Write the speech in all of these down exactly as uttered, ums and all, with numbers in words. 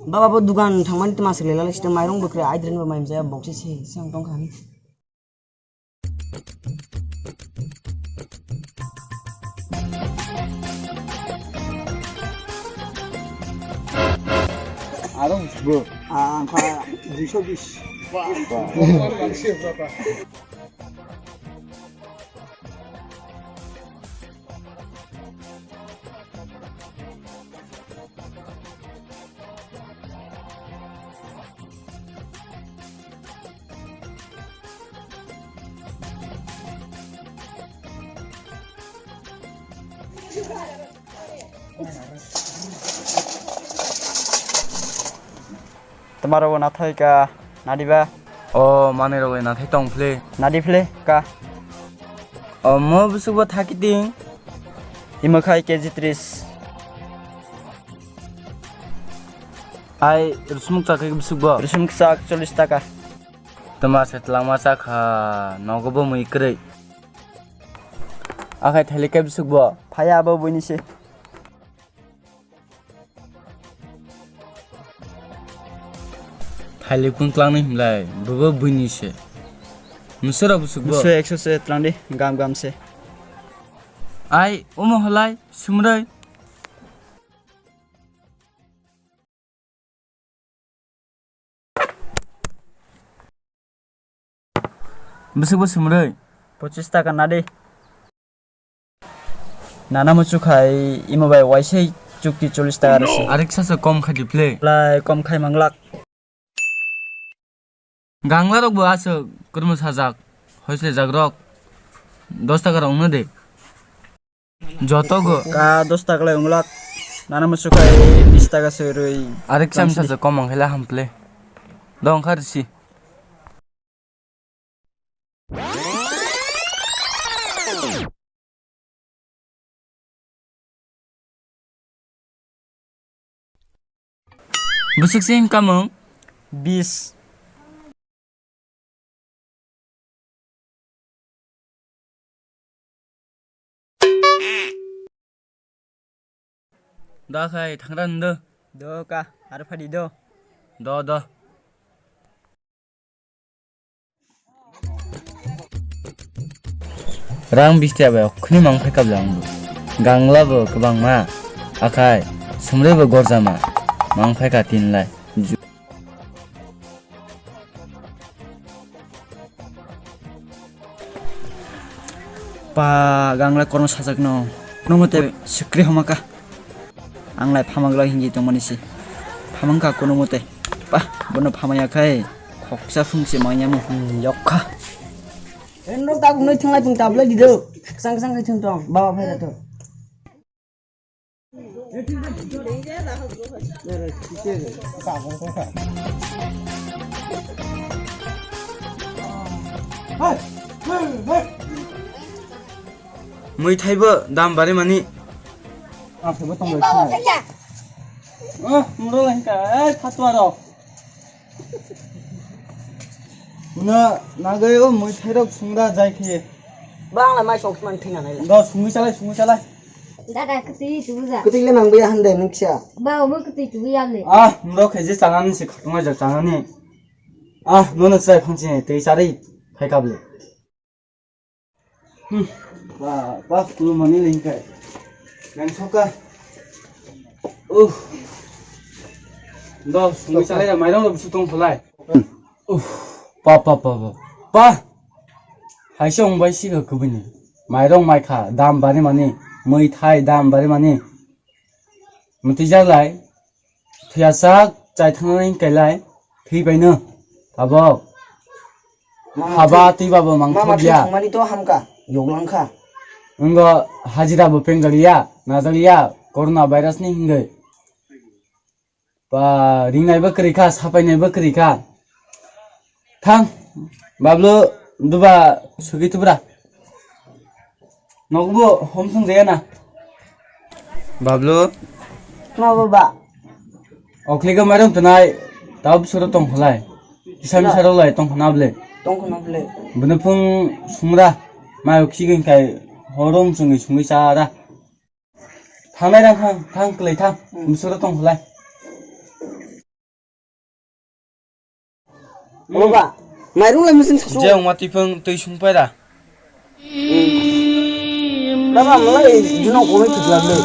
Baba bo dukan thangmani tma sile lala sita mairung bwkre aidren bo maimjaya boksi se se ang tongkha. Aro bo. Ah, ang kha duiso bis. Tma rok bo nathai ka nadi ba? O manwi rok bai nathai tong phle. Nadi phle ka. O mo bwswk bo thaki ting. Imo khai K G tris. Ai, rusmuk chak khe bwswk bo? Rusmuk chak chollish taka. Tma se twlangma chakha, nogo bo mui kwrwi. Akhai thailik khe bwswk bo? Phaya abo buini se. Thailik kun twlangnai himlai, bobo buini se. Mwswrok bwswk bo? Mwswk ekso se twlangdi, gam gam se. Ai, omo halai, sumrwi. Bwswk bo sumrwi? Pochis taka nadi. Nana muchuk hai imo bai waisai chukti chollish taka rwsi. Ariksa se kom khai di phle. Lai kom khai manglak. Gangla rok bo aswk kwrwngma sajak, hoisle jak rok dos taka rok wngno de. Joto go. Ka dos taka lai wngwlak. Nana muchuk hai bis taka se rwi. Ariksa msa se kom wngkhe le ham phle. Dong kha risi. Bwswk se wngkha mung? Bis. Da khai thangra ndo. Do ka, aro phadi do. Do, do. Rang bisti abai okhni mang phai kabla ang bo. Gangla bo kwbangma, akhai sumrwi bo gorjama, mang phai ka tin lai. Ju- Pa, gangla kormo sajakno, no mote sikri homaka. Ang lai phamang glak hinwi tongmani se. Phamang kha kuno mote. Pah, bono phamaya khai khoksa phung se manya mo. Hmm, yokha. Eno tabuk noi thanglai pung tabla dido. Sang sang khai thung tong. Baba phai da to. Mwithai bo dam bari mani. Ah, sabo tong bai. Ah, muro hingka, eh, phatwa rok. Na, nagai o mwithai rok sungda jai khe. Bangla mai sok man thina nai. Do sungwi chalai, sungwi chalai. Dada, kwtwi tubuja. Kwtwi le nang bia hande nungsia. Ba, obo kwtwi tubuya le. Ah, muro khe je chanani se khatung ai jak chanani. Ah, nono chai phangsi tei chari phai kable. Hmm. Ba, ba, kulu mani lingkai. Nang soka. Uh. Do, sungwi salai da, mairang do busu tong kholai. Uh. Pa, pa, pa, pa. Pa. Hai song bai si ka kubini. Mairang mai kha, dam bari mani. Mui thai, dam bari mani. Muti jalai. Thwiyasak chai thangnani kailai thwi baino tabok. Mama haba thwi-, twi babo mangthok ya. Mama thwi thangmani to hamkha, yoklang kha. Wngkha hajira bo pengjakliya, najakliya, corona virus ni hingwi. Ba ringnai bo kwrwi kha, sapainai bo kwrwi kha. Thang, Bablu, duba sugi tubra. Nokbo hom sung jaya na. Bablu. Ma baba. Okliga mairung tunai, tau bisoro tong kholai. Kisa misa rok lai tong khona ble. Tong khona ble. Bini phung sumra, mai oksigin kai. Horom sungwi sungwi cha da. Thangnai rang thang, thang kwlai thang. Hmm. Musoro tong khlai. Baba, mairung lai musin sasu. Je wngma tipung twi sung paira. Hmm. Baba, malai jino kono khiklak le.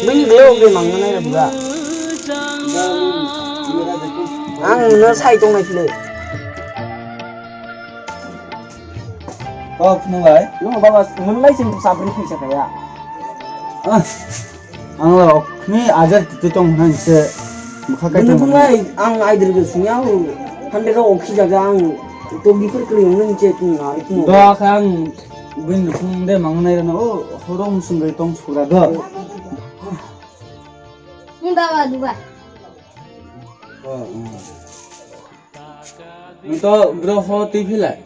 Bini beo ge mangnai ra buga. Ang no sai tong nai le. Kok nung lai? Nung baba, nung lai sing sabri phaisa kaya. Ah, ang lo ni ajar tu tong hwnai se bwkha kai tong hwnai. Ang aidir ge sungya ang hande ro okhi jaga ang to gifir kri nung che tu na itu. Do kha ang bin khung de mangnai rano o horom sung gai tong sura do. Ni baba duba. Oh, oh. Nito bro ho twi philai.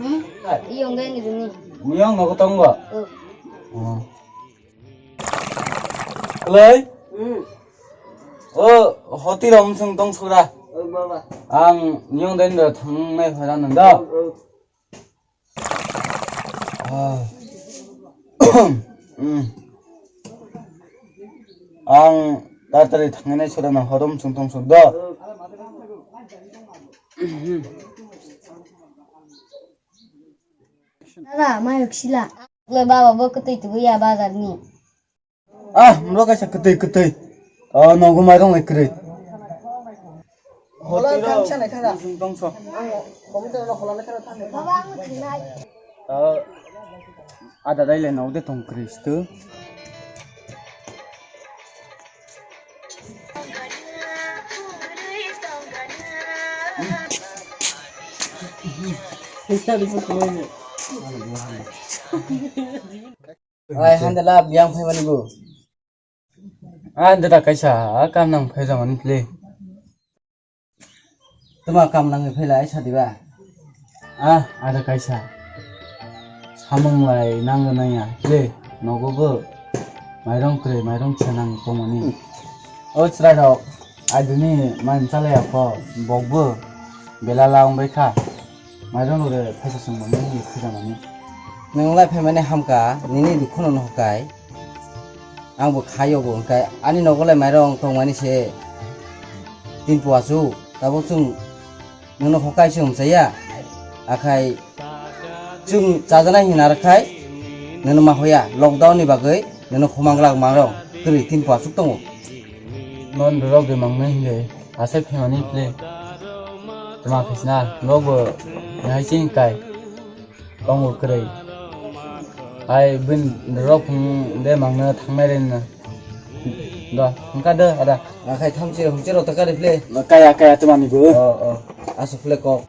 Hmm? Iyong gani duni. Niyong nogo tongo. Oh. Oh. Klai? Hmm. O hoti rom sung tong sura. Oh, baba. Ang niyong den da thangnai phara nang da. Oh, oh. Ah. Hmm. Ang tatari thangnai sura na horom sung tong sura do. Dada, mayok sila. Le baba bo kwtwi tubu ya bazar ni. Ah, mro kaisa kwtwi kwtwi. O nogo mairong lai kwrwi. Hola, tang sana thang da. Tong so. Ang computer lo hola le thang da. Baba, ang thinai. O ada dai le nogo de tong kwrwi stu. Ai, handala biyang phaimani bo. Ah, dada kaisa, ah, kam nang phai jama ni kle. Tuma kam nangwi phai lai sadi ba? Ah, ada kaisa. Samung lai nang nang ya kle, nogo bo. Mairong kre, mairong chenang tongmani. O chwrai rok, adini man chalai ya pho, bok bo. Bela la ong bai kha. Mairong rok re phaisa sung mani, ni khuja mani. Nang lai phai mani hamka, nini dukhu no no kai. Ang bo khai obo hwnkhe ani nogo lai mairong tongmani se tin pua chu tabuk chwng nono hokai se umchaya akhai chwng chajanai hinna rwkhai nono ma hoya lockdown ni bagwi nono khumang glak mairong kwrwi tin pua chuk tongo. Non rok de mangnai hinle asai phaimani ple tma khisna nogo hai ching kai. Tongo kwrwi. Ai bin rok phung de mangna thangnai ren na. Do, hwnkha de ada. Akhai thamchi hungchi rok taka de ple. Kaya kaya tuma ni bo. O o. Asuk ple kok.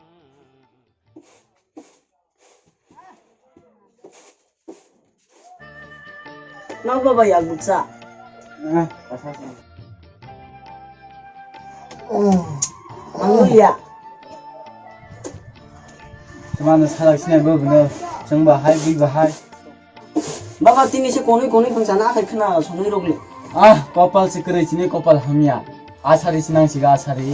Nok baba yak buksa. Ah, asa. Mangya. Tuma no salak sinai bo bino. Chwng bahai, bui bahai. Baba tini se konui konui phang sana akhai khna sonui rok le. Ah, kopal se kwrwi chini kopal hamya. Asari sinang siga asari.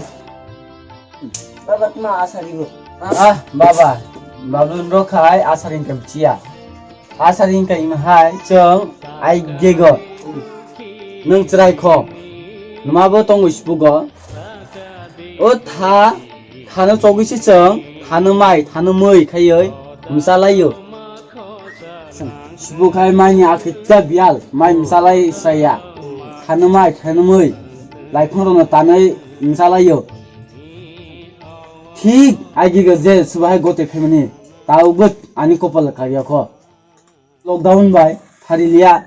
Baba tuma asari bo. Ah, baba. Bablun rok khai asari hwnkhe bchiya. Asari hwnkhe imhai chwng ai gego. Nwng chwrai kho. Nwma bo tongwi spugo. O tha, thano chogwi se chwng, thano mai, thano mui khaiwi msalaio. Sibuk hai maini akhikta bial, mai msalai saya. Thano mai, thano mui, laiphang rokno tanwi msalaio. Thik agigo je subahai gote phaimani, taubo ani kopal kariya kho. Lockdown bai phari liya,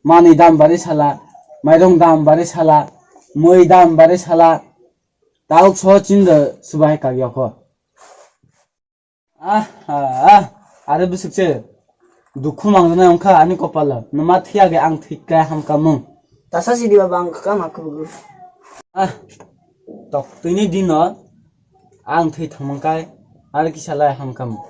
manwi dam bari sala, mairong dam bari sala, mui dam bari sala, tauk so chinda subahai kariya kho. Ah, ah, ah, are bwswk se dukhu mangjana wngkha ani kopalo. Nwma thwiya ge ang thwikha hamka mung. Tasa sidi baba ang kha ma khubu. Ah, tok twini dino ang thwi thangmang kai are kisa lai hamka mung.